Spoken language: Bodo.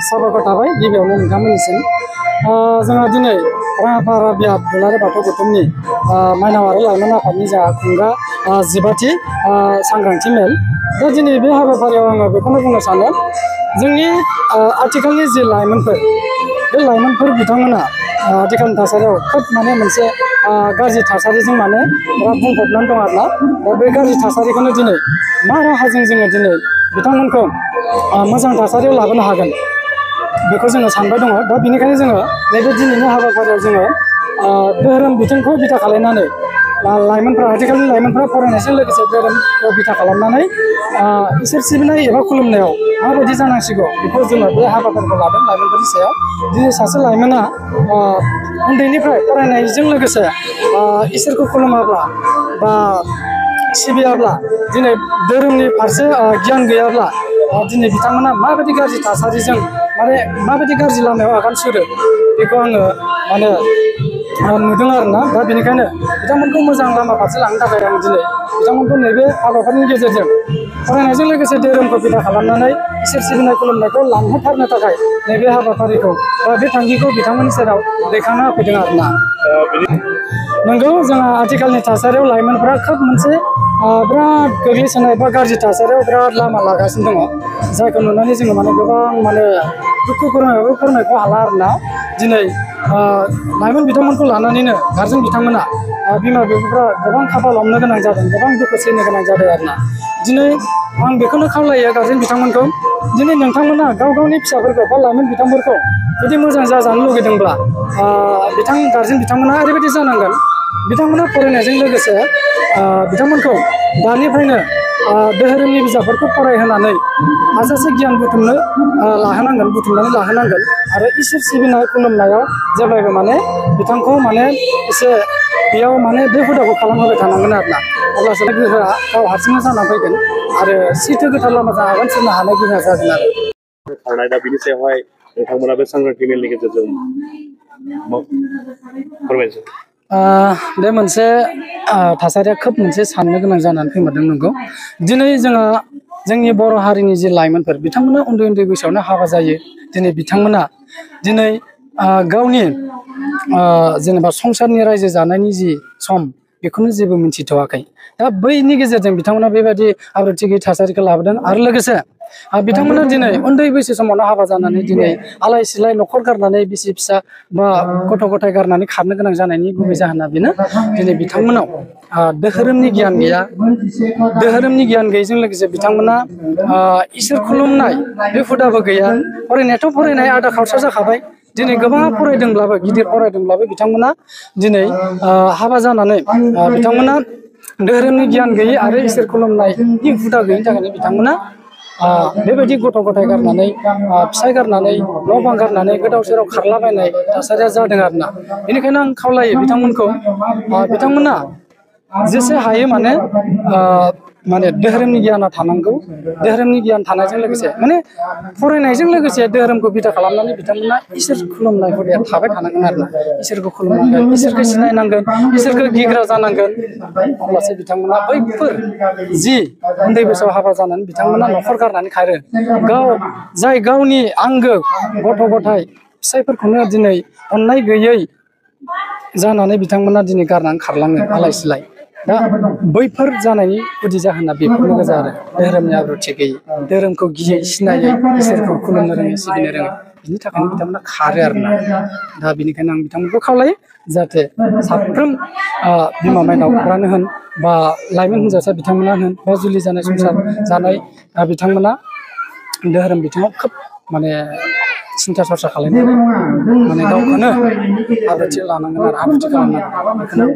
साबायखर थाबाय गिबियावनो नोंथांमोननिसिम जोंहा दिनै राङापारा बियाब दुलाराय बाथौ गौथुमनि माइनाव आरो लाइमोन आफादनि जा खुंग्रा 15थि सांग्रांथि मेल दा दिनै बे हाबाफारियाव आङो बेखौनो बुंनो सानो जोंनि आथिखालनि जे लाइमोनफोर बे लाइमोनफोर बिथांमोना आथिखालनि थासारियाव खोब माने मोनसे गाज्रि थासारिजों माने बुंफबनानै दं आरोना दा बे गाज्रि थासारिखौनो दिनै मा राहाजों जोङो दिनै बिथांमोनखौ मोजां थासारियाव लाबोनो हागोन बेखौ जोङो सानबाय दङ दा बेनिखायनो जोङो नैबे दिनैनि हाबाफारियाव जोङो धोरोम बिथिंखौ बिथा खालामनानै लाइमोनफ्रा आथिखालनि लाइमोनफ्रा फरायनायजों लोगोसे धोरोमखौ बिथा खालामनानै इसोर सिबिनाय एबा खुलुमनायाव माबायदि जानांसिगौ बेखौ जोङो बे हाबाफारिखौ लादों लाइमोनफोरनि सायाव दिनै सासे लाइमोना उन्दैनिफ्राय फरायनायजों लोगोसे इसोरखौ खुलुमाब्ला बा सिबियाब्ला दिनै धोरोमनि फारसे गियान गैयाब्ला दिनै बिथांमोना माबायदि गाज्रि थासारिजों माने माबायदि गाज्रि लामायाव आगान सुरो बेखौ आङो माने नुदों आरोना दा बेनिखायनो बिथांमोनखौ मोजां लामा फारसे लांनो थाखाय आं दिनै बिथांमोनखौ नैबे हाबाफारिनि गेजेरजों फरायनायजों लोगोसे धोरोमखौ बिथा खालामनानै इसोर सिबिनाय खुलुमनायखौ लांहोथारनो थाखाय नैबे हाबाफारिखौ बा बे थांखिखौ बिथांमोननि सेराव दैखांना होफैदों आरोना नंगौ जोंहा आथिखालनि थासारियाव लाइमोनफोरा खोब मोनसे बिराद गोग्लैसोनाय बा गाज्रि थासारियाव बिराद लामा लागासिनो दङ जायखौ नुनानै जोङो माने गोबां माने दुखु फोरमायखौ हाला आरोना दिनै लाइमोन बिथांमोनखौ लानानैनो गारजेन बिथांमोना बिमा बिफाफ्रा गोबां खाफाल हमनो गोनां जादों गोबां दुखु सैनो गोनां जादों आरोना दिनै आं बेखौनो खावलायो गारजेन बिथांमोनखौ दिनै नोंथांमोना गाव गावनि फिसाफोरखौ बा लाइमोन बिथांफोरखौ जुदि मोजां जाजानो लुगैदोंब्ला गारजेन बिथांमोना ओरैबायदि जानांगोन बिथांमोना फरायनायजों लोगोसे बिथांमोनखौ दानिफ्रायनो धोरोमनि बिजाबफोरखौ फरायहोनानै हाजासे गियान बुथुमनानै लाहोनांगोन आरो इसोर सिबिनाय खुलुमनायाव जेब्लायबो माने बिथांखौ माने एसे बेयाव माने बे हुदाखौ खालामहोबाय थानांगोन आरोना अब्लासो गोहोआ गाव हारसिंनो जानानै फैगोन आरो सैथो गोथार लामाजों आगान सुरनो हानाय गोहोआ जागोन आरो दा बिनि सायावहाय नोंथांमोना बे सांग्रांथि मेलनि गेजेरजों फोरमायनोसै बे मोनसे थासारिया खोब मोनसे साननो गोनां जानानै फैमारदों नंगौ दिनै जोंहा जोंनि बर' हारिनि जे लाइमोनफोर बिथांमोना उन्दै उन्दै बैसोआवनो हाबा जायो दिनै बिथांमोना दिनै गावनि जेनेबा संसारनि रायजो जानायनि जि सम बेखौनो जेबो मिन्थिथ'वाखै दा बैनि गेजेरजों बिथांमोना बेबायदि आब्रुथि गैयै थासारिखौ लाबोदों आरो लोगोसे बिथांमोना दिनै उन्दै बैसो समावनो हाबा जानानै दिनै आलाय सिलाय न'खर गारनानै बिसि फिसा बा गथ' गथाय गारनानै खारनो गोनां जानायनि गुबै जाहोना बेनो दिनै बिथांमोनाव धोरोमनि गियान गैया धोरोमनि गियान गैयैजों लोगोसे बिथांमोना इसोर खुलुमनाय बे हुदाबो गैया फरायनायाथ' फरायनाय आदा खावसा जाखाबाय दिनै गोबां फरायदोंब्लाबो गिदिर फरायदोंब्लाबो बिथांमोना दिनै हाबा जानानै बिथांमोना धोरोमनि गियान गैयै आरो इसोर खुलुमनायनि हुदा गैयिनि थाखायनो बिथांमोना बेबायदि गथ' गथाय गारनानै फिसाय गारनानै न' बां गारनानै गोदाव सोराव खारलाबायनाय थासारिया जादों आरोना बेनिखायनो आं खावलायो बिथांमोनखौ बिथांमोना जेसे हायो माने धोरोमनि गियाना थानांगौ धोरोमनि गियान थानायजों लोगोसे माने फरायनायजों लोगोसे धोरोमखौ बिथा खालामनानै बिथांमोना इसोर खुलुमनाय हुदाया थाबाय थानांगोन आरोना इसोरखौ खुलुमनांगोन इसोरखौ सिनायनांगोन इसोरखौ गिग्रा जानांगोन अब्लासो बिथांमोना बैफोर जि उन्दै बैसोआव हाबा जानानै बिथांमोना न'खर गारनानै खारो जाय गावनि आंगो गथ' गथाय फिसायफोरखौनो दिनै अननाय गैयै जानानै बिथांमोना दिनै गारनानै खारलाङो आलाय सिलाय दा बैफोर जानायनि गुदि जाहोना बेफोरनो गोजा आरो धोरोमनि आब्रुथि गैयै धोरोमखौ गियै सिनायै इसोरखौ खुलुमनो रोङै सिबिनो रोङै बिनि थाखायनो बिथांमोना खारो आरोना दा बेनिखायनो आं बिथांमोनखौ खावलायो जाहाथे साफ्रोम बिमा माइनावफ्रानो होन बा लाइमोन हिनजावसा बिथांमोनानो होन बा जुलि जानाय संसार जानाय बिथांमोना धोरोम बिथिङाव खोब माने सिन्था सरसा खालामनानै माने गावखौनो आब्रुथि लानांगोन आरो आब्रुथि खालामनांगोन